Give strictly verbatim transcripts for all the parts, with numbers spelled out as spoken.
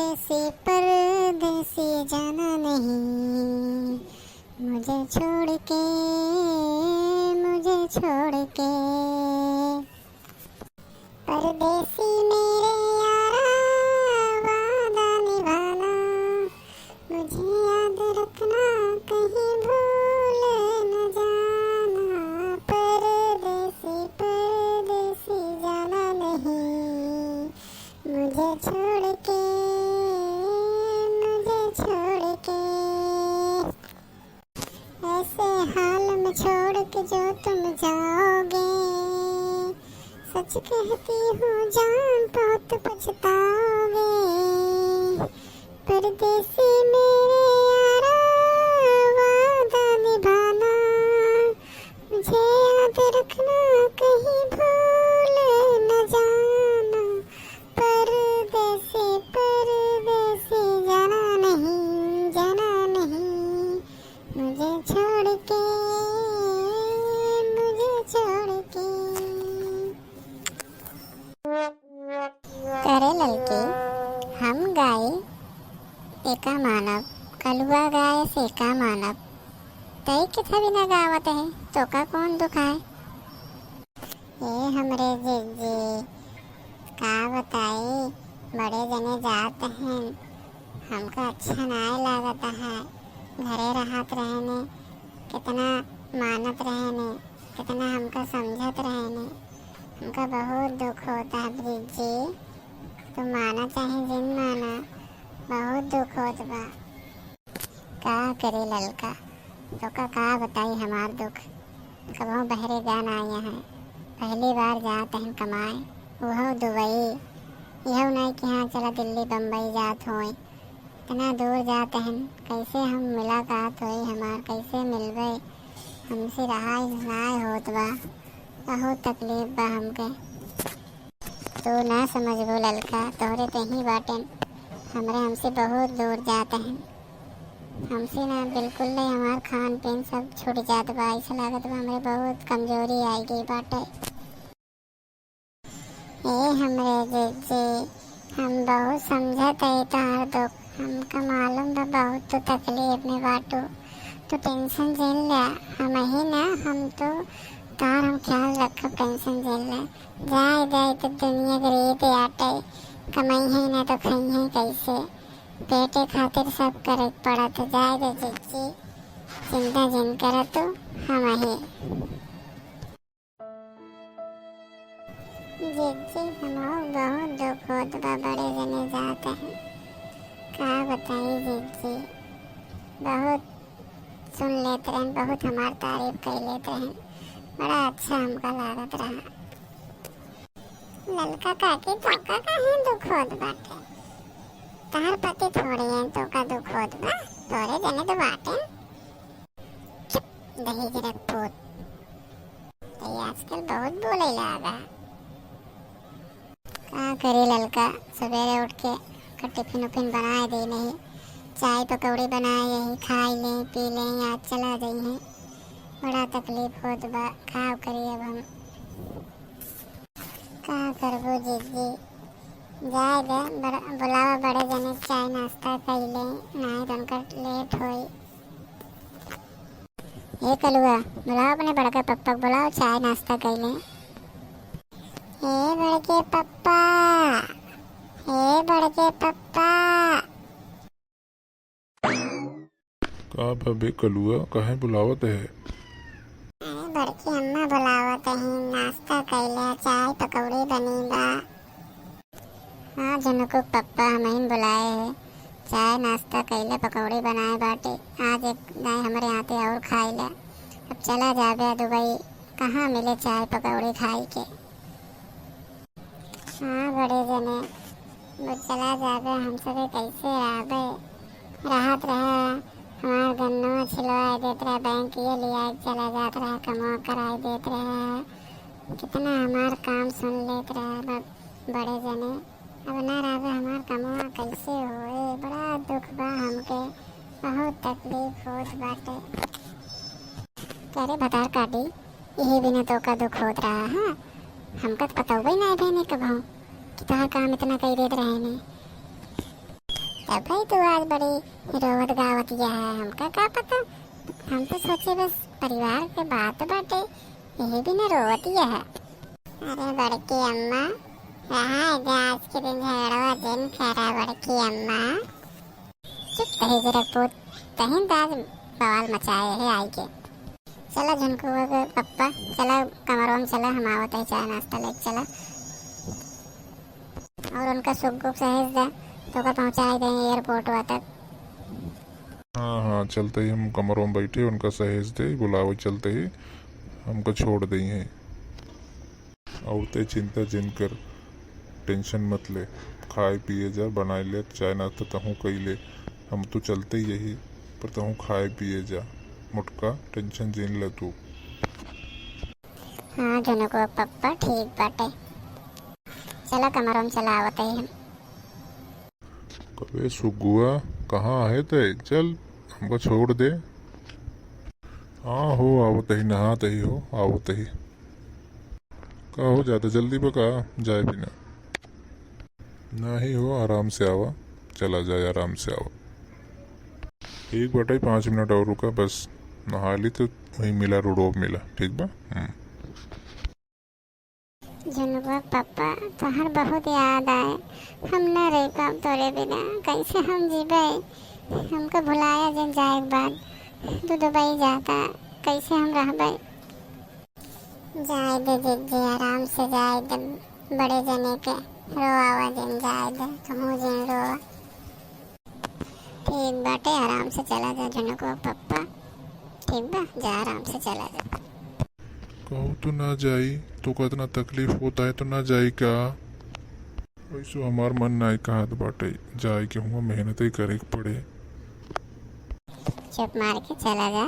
परदेसी, परदेसी जाना नहीं, मुझे छोड़ के, मुझे छोड़ के। परदेसी मेरे यारा, वादा निभाना, मुझे याद रखना, कहीं भूल न जाना। परदेसी, परदेसी जाना नहीं, मुझे छोड़ के, मुझे छोड़ के। ऐसे हाल में छोड़ के जो तुम जाओगे, सच कहती हूँ जान, बहुत पछताओगे। परदेसी मेरे यारा, वादा निभाना, मुझे याद रखना, कहीं भूल न जाना। परदेसी, परदेसी जाना नहीं, जाना नहीं, मुझे छोड़ के, मुझे छोड़ के। करे ललकी, हम गाई एका मानब, कलुआ गाए से का मानब, तई के थवी ना गावत है, तोका कौन दुखाए? ए हमरे जिज्जी, का बताई, बड़े जने जात हैं, हमका अच्छा नाय लागत है। घरे रहत रहेने, कितना मानत रहेने, कितना हमका समझत रहेने, हमका बहुत दुख होता है जिज्जी। तू माना चाहे जिन माना, बहुत दुख होत बा। का करे ललका, तोका का बताई हमार दुख। कबहूँ बहरे जा ना आया है, पहली बार जात हन कमाए, उहो दुबई। इहो नहीं कि हाँ चला दिल्ली बम्बई जात होए, इतना दूर जात हन, कैसे हम मुलाकात होई हमार, कैसे मिलबे, हमसे रहाई नाय होत बा, बहुत तकलीफ बा हमके। तू ना समझबू ललका, तोहरे ते ही बाटेन, हमरे हमसे बहुत दूर जात हैं। हमसे ना बिल्कुल नहीं, हमार खान पीन सब छूट जात बा, ऐसा लागत बा हमरे बहुत कमजोरी आई गई बाटे। ए हमरे जिज्जी, हम बहुत समझत है तोहार दुख, हमका मालूम बा बहुत तू तकलीफ में बाटू। तू tension जिन ले, हम ही ना, हम तो तोहार हम ख्याल रखब, tension जिन ले। जाए जाए तो दुनिया के रीत आटे, कमाई है ना तो खाई है कैसे, पेटे खातिर सब करे के पड़त। जाए दे जिज्जी, चिंता जिन कर तू, हम ही। जिज्जी, हमहू बहुत दुख होत बा, बड़े जने जात हैं। का बताई जिज्जी, बहुत सुन लेत रहन, बहुत हमार तारीफ कर लेत रहन, बड़ा अच्छा हमका लागत रहा। ललका काकी, तोका काहे दुख होत बाटे? तहार पति थोड़े हैं, तोका दुख होत बा, तोरे जने तो बाटे। चुप, दहेज रख पूत। तो ये आजकल बहुत बोले लागा। का करी ललका, सवेरे उठ के का टिफिन उफिन बनाए दे नहीं, चाय पकौड़ी बनाए यही खाई ले पी ले, आज चला जाई है। बड़ा तकलीफ होत बा, का करी अब हम। का करबो जिज्जी, जाए दे, बड़-, बुलावा बड़े जने चाय नाश्ता कई ले, नाहीं तो उनकर लेट होई। ए कलुआ, बुलाओ अपने बड़का पप्पा को, बुलाओ, चाय नाश्ता कर लें। ए बड़के पप्पा, ए बड़के पप्पा। का भबे कलुआ, काहे बुलावत है? अरे बड़की अम्मा बुलावत है, नाश्ता कर ले, चाय पकौड़ी बनी बा। हाँ, झुनुकू के पप्पा हमहिन बुलाए हैं। चाय नाश्ता कइले, पकौड़ी बनाए बाटे। आज एक दाई हमरे हाथे और खाई ले। अब चला जाबे दुबई, कहाँ मिले चाय पकौड़ी खाई के। हाँ बड़े जने, वो चला जाबे, हम सबे कैसे रहबे? रहत रहे, हमार गन्नवा छिलवाए देत रहे, बैंक ये लिया के चला जात रहे, कमवा कराए देत रहे। कितना हमार काम सुन लेत रहे ब-, बड़े जने। अब ना रहबे, हमार कमवा कैसे होए? बड़ा दुख बा हमके, बहुत तकलीफ होत बाटे। का रे भतार काटी, यही बिना तोका दुख होत रहा है? हमका तो पतौबे नाय भइने कबहूँ कि तोहार काम इतना कई देत रहेने। भाई, तू आज बड़ी रोवत गावत यह है, हमका का पता, हम तो सोचे बस परिवार के बात बाटे, यही भी न रोवत यह है। अरे बड़की अम्मा, रहा है जा आज के दिन झगड़वा जिन करा बड़की अम्मा। चुप तही जरा पूत, तही दाज बवाल मचाए है आई के। चला झुनकू के पप्पा, चला कमरवा में चला, हम आवत है चाय नाश्ता लेके चला। और उनका सुग्गू के सहेज दे, तो का पहुँचाए दे एयरपोर्टवा तक। हाँ, हाँ, चलते ही हम कमरवा में बैठे, उनका सहेज दे, बुलावे चलते ही हमका छोड़ दे हैं। और ते चिंता जिन कर, टेंशन मत ले, खाए पिए जा, बनाए ले चाय नाश्ता तहूँ कई ले, हम तो चलते ही यही, पर तहूँ खाए पिए जा, मोटका टेंशन जिन ले तू। हाँ झुनकू पप्पा ठीक बाटे, चला कमरवा में चला आवत ही हम। कबे सुगुआ, कहाँ है ते? चल, हमका छोड़ दे। हाँ हो, आवत ही, नहात ही हो, आवत ही। का हो, ज्यादा जल्दी बा का जाए बिना? नाही हो, आराम से आवा, चला जाए, आराम से आवा। ठीक बाटे, पाँच मिनट और रुका, बस नहा ली तो वहीं मिला, रोडो पे मिला, ठीक बा? हम्म। झुनकुआ पप्पा, तोहर बहुत याद आए, हम न रह पाब तोरे बिना, कैसे हम जीबे? हमका भुलाया जन जाए के बाद, तू दुबई जाता, कैसे हम रहबे? जाए दे जिज्जी, आराम से जाए दे, बड़े जने के रोआवा जिन जाए दे, तुहू जिन रोआ। ठीक बाटे, आराम से चला जा झुनकुआ पप्पा। ठीक बा, जा आराम से चला जा। कहू तो ना जाई, तो का इतना तकलीफ होता है तो ना जाई का? वैसे हमार मन नाई कहत बाटे, जाए के हुआ मेहनत ही करे के पड़े। चुप मार के चला जा,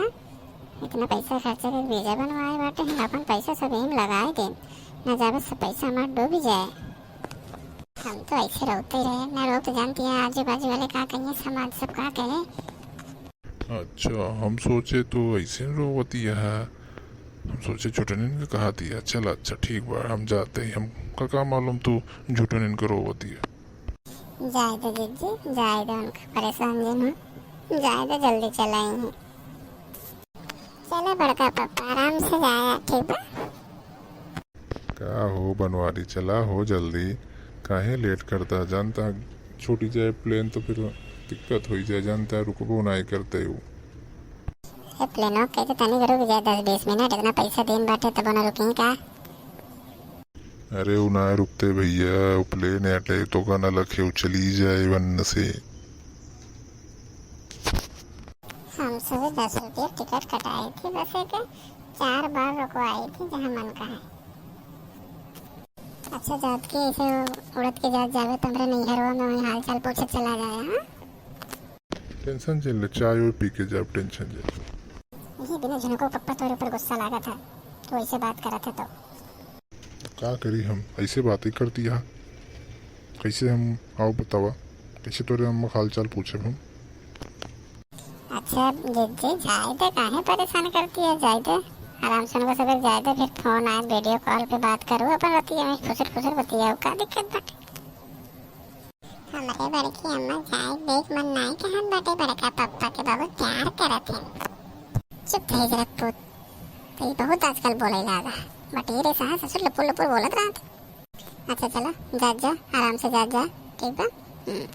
इतना पैसा खर्चा के वीजा बनवाए बाटे, हम अपन पैसा सब यहीं लगाए दे, ना जाबे सब पैसा हमार डूबी जाए। हम तो ऐसे रोते रहे, ना रोक तो जानती है आजू बाजू वाले का कहिए, समाज सब का कहे। अच्छा, हम सोचे तो ऐसे रोवती है, हम सोचे झुटनिन के कहा दिया। चल अच्छा ठीक बा, हम जाते ही, हमका का मालूम तू झुटनिन के रोवती है। जाए दे जिज्जी, जाए दे, उनका परेशान जिन हो, जाए दे, जल्दी चला आई हैं। चला बड़का पप्पा, आराम से जाया, ठीक बा? का हो बनवारी, चला हो जल्दी, काहे लेट करता? जानता छूटी जाए प्लेन तो फिर दिक्कत होई जाए, जानता रुकबो नाई करते हो। ए प्लेनो के तो तनी रुक जाए दस बीस मिनट, इतना पैसा देन बाटे तब ना रुकी का? अरे उ ना रुकते भैया, उ प्लेन अटे तो का ना लखे, उ चली जाए वन से। हम सुबह दस रुपये टिकट कटाई थी बस के, चार बार रुकवाई थी जहाँ मन कहे। अच्छा जात के ऐसे उड़त के जात जावे तो हमरे नैहरवा में वहीं हाल चाल पूछे चला जाए, हाँ? टेंशन झेल ले, चाय ओय पी के जाब, टेंशन झेल। यही बिना झुनको पप्पा तोरे ऊपर गुस्सा लागत है, तू ऐसे बात करत है तो। का करी हम, ऐसे बातें करती है, कैसे हम आओ बतावा, कैसे तोरे हम हाल चाल पूछब हम? अच्छा जिज्जी, जाए दे, काहे परेशान करती है, जाए दे, आराम से उनको सब जाए दे, फिर फोन आए, वीडियो कॉल पे बात करो अपन रतिया में, फुसुर फुसुर बतियाओ, का दिक्कत बाटे? हमरे बड़की अम्मा जाए देख मन नाई कहत बाटे, बड़का पप्पा के बहुत प्यार करत है। चुप रही जरा पूत, तो ये बहुत आजकल बोले लागा, बटेरे सहा ससुर लपुर लपुर बोलत रहत। अच्छा चला, जा जा, आराम से जा जा, ठीक बा? हम्म।